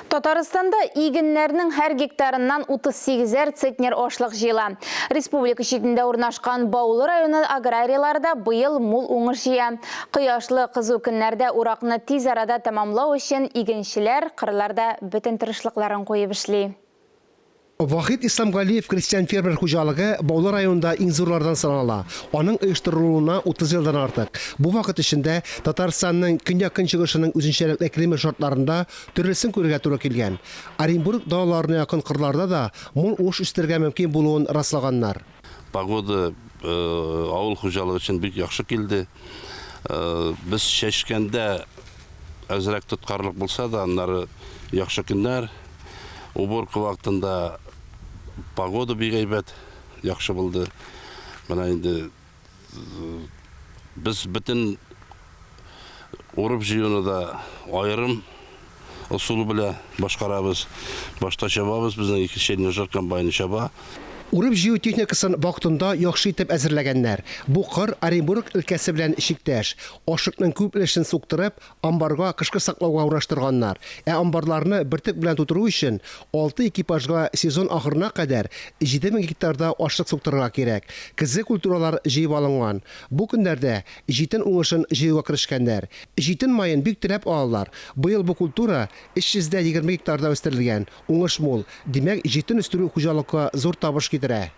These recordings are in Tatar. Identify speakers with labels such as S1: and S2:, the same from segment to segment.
S1: Татарстанда игеннәрнең һәр гектарыннан 38-әр центнер ашлык җыела. Республика читендә урнашкан Баулы районы аграрийлары да быел мул уңыш җыя. Кояшлы, кызу көннәрдә уракны тиз арада тәмамлау өчен игенчеләр кырларда бөтен тырышлыкларын куеп эшли.
S2: Вахит Исламгалиев крестьян-фермер хуҗалыгы Баулы районында иң зурлардан санала. Аның оештырылуына 30 елдан артык. Бу вакыт эчендә Татарстанның көньяк-көнчыгышының үзенчәлекле климат шартларында төрлесен күрергә туры килгән. Оренбург далаларына якын кырларда да мул уңыш үстерергә мөмкин булуын раслаганнар.
S3: Погода авыл хуҗалыгы өчен бик яхшы килде. Без чәчкәндә әзрәк тоткарлык булса да, аннары яхшы көннәр. Уборка вакытында погода бик әйбәт, яхшы булды. Менә инде без бөтен урып җыюны да аерым ысул белән башкарабыз. Башта чабабыз, безнең ике челленджер комбайны чаба.
S2: Урып-җыю техникасын вакытында яхшы итеп әзерләгәннәр. Бу кыр Оренбург өлкәсе белән чиктәш. Ашлыкның күп өлешен суктырып, Амбарга кышкы саклауга урнаштырганнар. Ә амбарларны бөртек белән тутыру өчен алты экипажга сезон ахырына кадәр 7000 гектарда ашлык суктырырга кирәк. Көзге культуралар җыеп алынган. Бу көннәрдә җитен уңышын җыюга керешкәннәр. Җитен маен бик теләп алалар. Быел бу культура 320 гектарда үстерелгән. Уңыш мул. Димәк, җитен үстерү хуҗалыкка зур табыш китерә.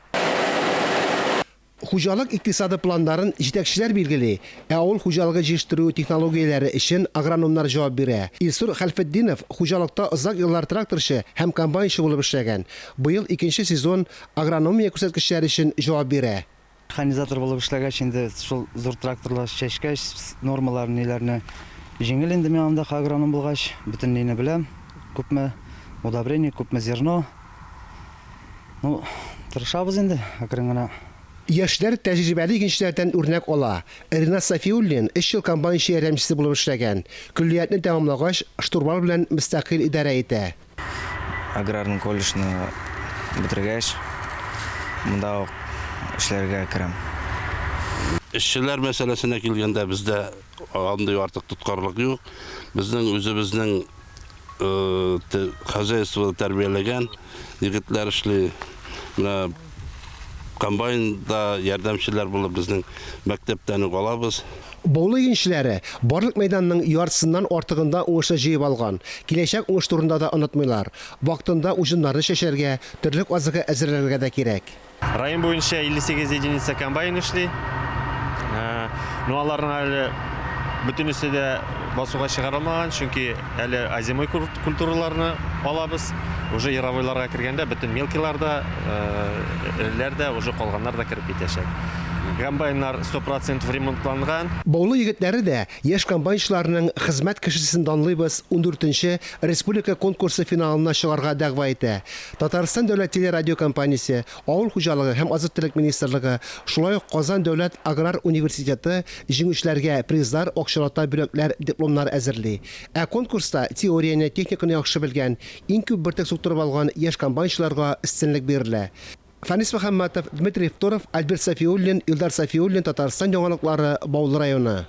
S2: Хуҗалык икътисады планнарын җитәкчеләр билгели, ә авыл хуҗалыгы җитештерү технологияләре өчен агрономнар җавап бирә. Илсур Хәлфетдинов хуҗалыкта озак еллар тракторчы һәм комбайнчы булып эшләгән. Быел икенче сезон агрономия күрсәткечләре өчен җавап бирә.
S4: Механизатор булып эшләгәч, инде шул зур тракторлар чәчкәч, нормаларын, ниләрне җиңел инде миңа анда агроном булгач, бөтен нине беләм, күпме удобрение, күпме зерно. Ну, тырышабыз инде, әкрен генә.
S2: Яшьләр тәҗрибәле игенчеләрдән үрнәк ала. Ринат Сафиуллин өч ел комбайнчы ярдәмчесе булып эшләгән. Көллиятне тәмамлагач, штурвал белән мөстәкыйль идарә итә.
S5: Аграрный колледжны бетергәч, монда ук эшләргә керәм.
S3: Эшчеләр мәсьәләсенә килгәндә, бездә андый артык тоткарлык юк. Безнең үзебезнең хозяйствода тәрбияләгән егетләр эшли. Менә комбайнда ярдәмчеләр булып безнең мәктәптән үк алабыз.
S2: Баулы игенчеләре барлык мәйданның яртысыннан артыгында уңышны җыеп алган. Киләчәк уңыш турында да онытмыйлар. Вакытында уҗымнарны чәчәргә, терлек азыгы әзерләргә дә кирәк.
S6: Район буенча 58 единица комбайн эшли. Ну, аларның әле бөтенесе дә басуга чыгарылмаган, чөнки әле озимой культураларны алабыз. Уже яровойларга кергәндә бөтен мелкийлар да, эреләр дә, уже калганнар да кереп китәчәк. Комбайннар 100% ремонтланган.
S2: Баулы егетләре дә яшь комбайнчыларның Хезмәт кешесен данлыйбыз ундүртенче республика конкурсы финалына чыгарга дәгъва итә. Татарстан дәүләт телерадиокомпаниясе, Авыл хуҗалыгы һәм азык-төлек министрлыгы, шулай ук Казан дәүләт аграр университеты җиңүчеләргә призлар, акчалата бүләкләр, дипломнар әзерли. Ә конкурста теорияне, техниканы яхшы белгән, иң күп бөртек суктырып алган яшь комбайнчыларга өстенлек бирелә. Фәнис Мөхәммәтов, Дмитрий Второв, Альберт Сафиуллин, Илдар Сафиуллин, Татарстан яңалыклары, Баулы районы.